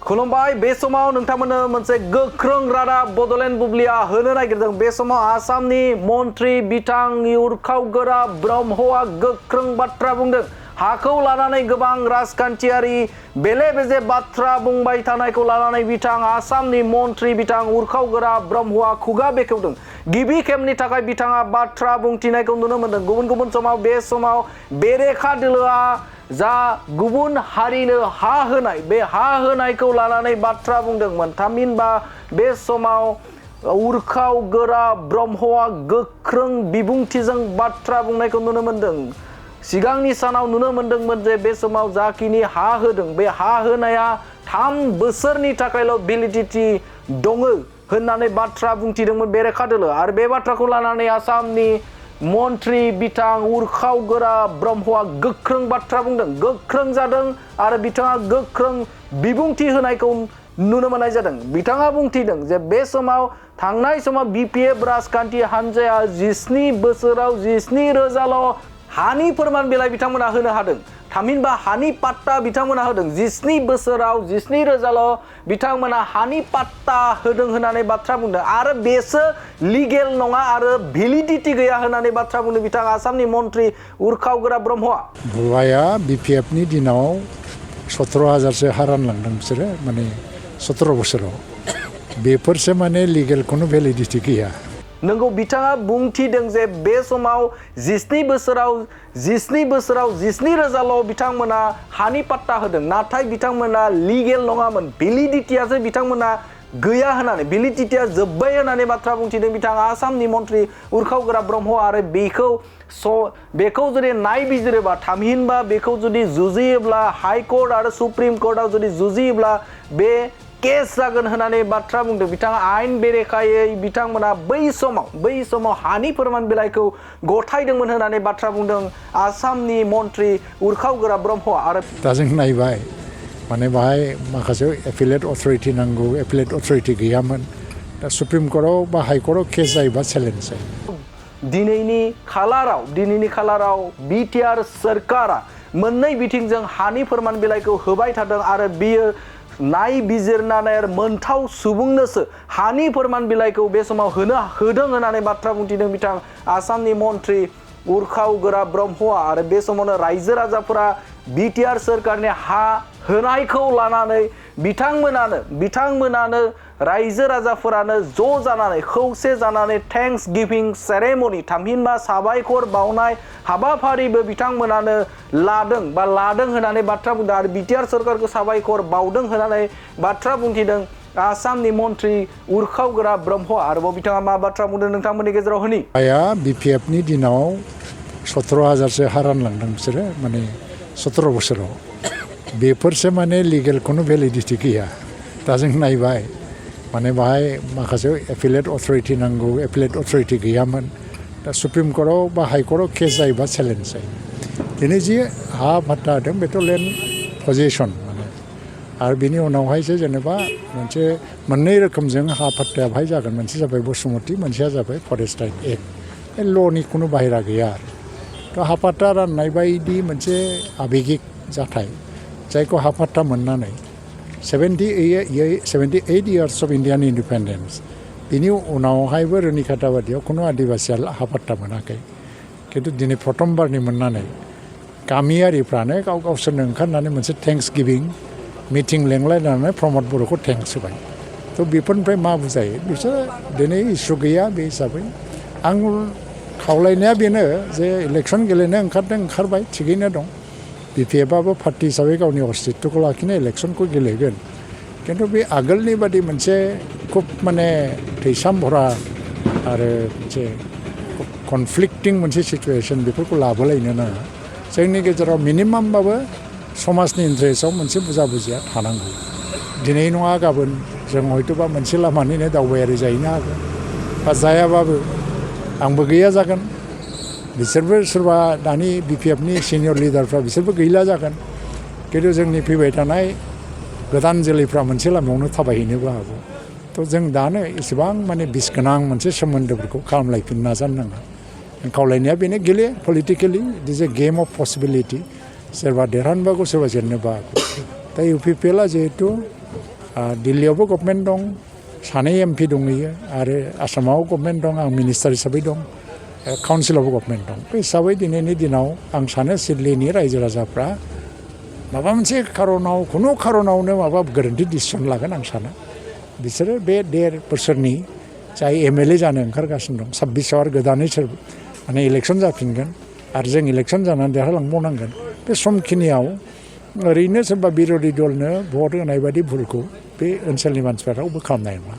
खुलुमबाय बे समाव नोंथांमोननो मोनसे गोख्रों रादाब बडलेण्ड बुब्लिया होनो नागिरदों। बे समाव आसामनि मन्त्रि बिथां उरखावगोरा ब्रह्मआ गोख्रों बाथ्रा बुंदों। हाखौ लानानै गोबां राजखान्थियारि बेले बेजे बाथ्रा बुंबाय थानायखौ लानानै बिथां आसामनि मन्त्रि बिथां उरखावगोरा ब्रह्मआ खुगा बेखेवदों। गिबि खेबनि थाखाय बिथाङा बाथ्रा बुंथिनायखौ नुनो मोन्दों। गुबुन गुबुन समाव बे समाव बेरेखा दोलोआ जा गुबुन हारिनो हा होनाय बे हा होनायखौ लानानै बाथ्रा बुंदोंमोन। थामहिनबा बे समाव उरखावगोरा ब्रह्मआ गोख्रों बिबुंथिजों बाथ्रा बुंनायखौ नुनो मोन्दों। सिगांनि सानाव नुनो मोन्दोंमोन जे बे समाव जाखिनि हा होदों बे हा होनाया 3 बोसोरनि थाखायल' भेलिडिटि दङ होननानै बाथ्रा बुंथिदोंमोन बेरेखा दोलो। आरो बे बाथ्राखौ लानानै आसामनि मन्त्रि बिथां उरखावगोरा ब्रह्मआ गोख्रों बाथ्रा बुंदों, गोख्रों जादों आरो बिथाङा गोख्रों बिबुंथि होनायखौ नुनो मोननाय जादों। बिथाङा बुंथिदों जे बे समाव थांनाय समाव बिपिएफ राजखान्थि हान्जाया 17 बोसोराव 17,000ल' हानि फोरमान बिलाइ बिथांमोना होनो हादों। थामहिनबा हानि पाट्टा बिथांमोना होदों। 17 बोसोराव 17,000ल' बिथांमोना हानि पाट्टा होदों होननानै बाथ्रा बुंदों आरो बेसो लिगेल नङा आरो भेलिडिटि गैया होननानै बाथ्रा बुंदों बिथां आसामनि मन्त्रि उरखावगोरा ब्रह्मआ। भुवाया बिपिएफनि दिनाव 17,000सो हा रानलांदों बिसोरो, माने 17 बोसोराव। बेफोरसो माने लिगेलखौनो भेलिडिटि गैया। नंगौ, बिथाङा बुंथिदों जे बे समाव 17 बोसोराव 17,000ल' बिथांमोना हानि पाट्टा होदों, नाथाय बिथांमोना लिगेल नङामोन, भेलिडिटियासो बिथांमोना गैया होननानै, भेलिडिटिया जोब्बाय होननानै बाथ्रा बुंथिदों बिथाङा आसामनि मन्त्रि उरखावगोरा ब्रह्म। आरो बेखौ जुदि नायबिजिरोबा थामहिनबा बेखौ जुदि जुजियोब्ला हाइकर्ट आरो सुप्रिम कर्टआव जुदि जुजियोब्ला बे केस जागोन होननानै बाथ्रा बुंदों बिथाङा। आयेन बेरेखायै बिथांमोना बै समाव हानि फोरमान बिलाइखौ गथायदोंमोन होननानै बाथ्रा बुंदों आसामनि मन्त्रि उरखावगोरा ब्रह्म। आरो दा जों नायबाय माने बाहाय माखासे एपिलेट अथरिटि नांगौ, एपिलेट अथरिटि गैयामोन। दा सुप्रिम कर्टआव बा हाइकर्टआव केस जायोबा चेलेन्ज जायो। दिनैनि खालाराव बिटिआर सोरखारा मोननै बिथिंजों हानि फोरमान बिलाइखौ होबाय थादों आरो बियो नायबिजिरनानै मोनथाव सुबुंनोसो हानि फोरमान बिलाइखौ बे समाव होदों होननानै बाथ्रा बुंथिदों बिथां आसामनि मन्त्रि उरखावगोरा ब्रह्मआ। आरो बे समावनो रायजो राजाफोरा बिटिआर सोरखारनि हा होनायखौ लानानै बिथांमोनानो रायजो राजाफोरानो ज' जानानै खौसे जानानै थेंक्स गिभिं सेरेमनि थामहिनबा साबायखर बावनाय हाबाफारिबो बिथांमोनानो लादों होननानै बाथ्रा बुंदों आरो बिटिआर सोरखारखौ साबायखर बावदों होननानै बाथ्रा बुंथिदों आसामनि मन्त्रि उरखावगोरा ब्रह्म। आरोबाव बिथाङा मा बाथ्रा बुंदों नोंथांमोननि गेजेराव होनि। बिपिएफनि दिनाव 17,000सो हा रानलांदों बिसोरो, माने 17 बोसोराव। बेफोरसो माने लिगेलखौनो भेलिडिटि गैया। दा जों नायबाय माने बाहाय माखासे एपिलेट अथरिटि नांगौ, एपिलेट अथरिटि गैयामोन। दा सुप्रिम कर्टआव बा हाइकर्टआव केस जायोबा चेलेन्ज जायो। दिनै जि हा पाट्टा होदों बेथ' लेन्ड पजेसन माने, आरो बिनि उनावहायसो जेनेबा मोनसे मोननै रोखोमजों हा पाट्टाया बाहाय जागोन। मोनसे जाबाय बसुमति, मोनसेया जाबाय फरेस्ट राइट एक्ट। बे ल'नि खुनु बाहेरा गैया आरो। थ' हा पाट्टा राननाय बायदि मोनसे आबेगिक जाथाय जायखौ हा पाट्टा मोननानै 78 इयार्स अफ इन्डियान इन्डिपेन्डेन्स बिनि उनावहायबो रुनिकाटा बादियाव खुनु आदिबासिया हा पाट्टा मोनाखै। खिन्थु दिनै प्रथमबारनि मोननानै गामियारिफ्रानो गावसोरनो ओंखारनानै मोनसे थेंक्स गिभिं मिटिं लेंलायनानै प्रमद बर'खौ थेंक्स होबाय। थ' बेफोरनिफ्राय मा बुजायो बिसोरो दिनै इसु गैया। बे हिसाबै आं खावलायनाया बेनो जे इलेक्सन गेलेनो ओंखारबाय, थिगैनो दं। बिपिएफआबो पार्टि हिसाबै गावनि अस्तित्वखौ लाखिनो इलेक्सनखौ गेलेगोन। खिन्थु बे आगोलनि बादि मोनसे खुब माने थैसाम भरा आरो मोनसे कनफ्लिक्टिं मोनसे सिचुवेसन बेफोरखौ लाबोलायनो नाङा। जोंनि गेजेराव मिनिमामबाबो समाजनि इन्टारेस्टआव मोनसे बुजाबुजिया थानांगौ। दिनै नङा गाबोन जों हयथ'बा मोनसे लामानिनो दावबायारि जाहैनो हागोन बा जायाबाबो आंबो गैया जागोन। बिसोरबो सोरबा दानि बिपिएफनि सिनियर लिडारफ्रा बिसोरबो गैला जागोन। खिन्थु जोंनि फैबाय थानाय गोदान जोलैफ्रा मोनसे लामायावनो थाबायहैनोबो हागौ। थ' जों दानो एसेबां माने बिस गोनां मोनसे सोमोन्दोफोरखौ खालामलायफिननो नाजानो नाङा। खावलायनाया बेनो गेले politically it is a game of possibility. सोरबा देरहानोबो हागौ, सोरबा जेननोबो हागौ। दा इउपिपिएलआ जिहेतु दिल्लीयावबो गभर्नमेन्ट दं, सानै MP दंहैयो आरो आसामाव गभर्नमेन्ट दं, आं मिनिस्टार हिसाबै दं, काउन्सिलावबो गभर्नमेन्ट दं। बे हिसाबै दिनैनि दिनाव आं सानो सिडलीनि रायजो राजाफ्रा माबा मोनसे खारनाव खुनु खारनावनो माबा गोरोन्थि डिसिसन लागोन आं साना। बिसोरो बे 1.5 बोसोरनि जाय MLA जानो ओंखारगासिनो दं 26आव आरो गोदानै माने इलेक्सन जाफिनगोन आरो जों इलेक्सन जानानै देरहालांबावनांगोन। बे समखिनियाव ओरैनो सोरबा बिरोधि दलनो भट होनाय बायदि भुलखौ बे ओनसोलनि मानसिफ्रा रावबो खालामनाय नङा।